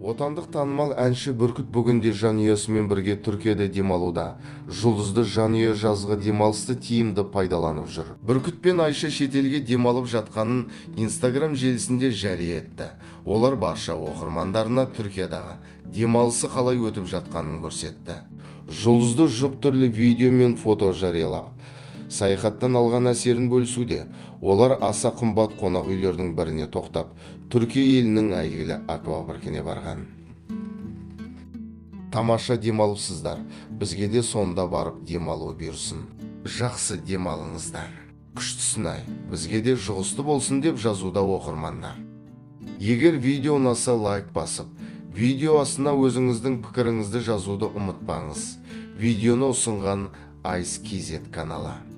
Отандық танымал әнші Бүркіт бүгінде жанұясымен бірге Түркияда демалуда. Жұлдызды жанұя жазғы демалысты тиімді пайдаланып жүр. Бүркіт пен Айша шетелге демалып жатқанын Инстаграм желісінде жария етті. Олар барша оқырмандарына Түркиядағы демалысы қалай өтіп жатқанын көрсетті. Жұлдызды жұп түрлі видео мен фото жариялап, саяхаттан алған әсерін бөлісуде. Олар аса қымбат қонақ үйлердің біріне тоқтап, Түркия елінің әйгілі аквапаркіне барған. Тамаша демалыпсыздар, бізге де сонда барып демалу бұйырсын. Жақсы демалыңыздар. Күштісін-ай, бізге де жұғысты болсын, деп жазуда оқырмандар. Егер видео ұнаса, лайк басып, видео астына өзіңіздің пікіріңізді жазуды ұмытпаңыз. Видеоны ұсынған Ice KZ каналы.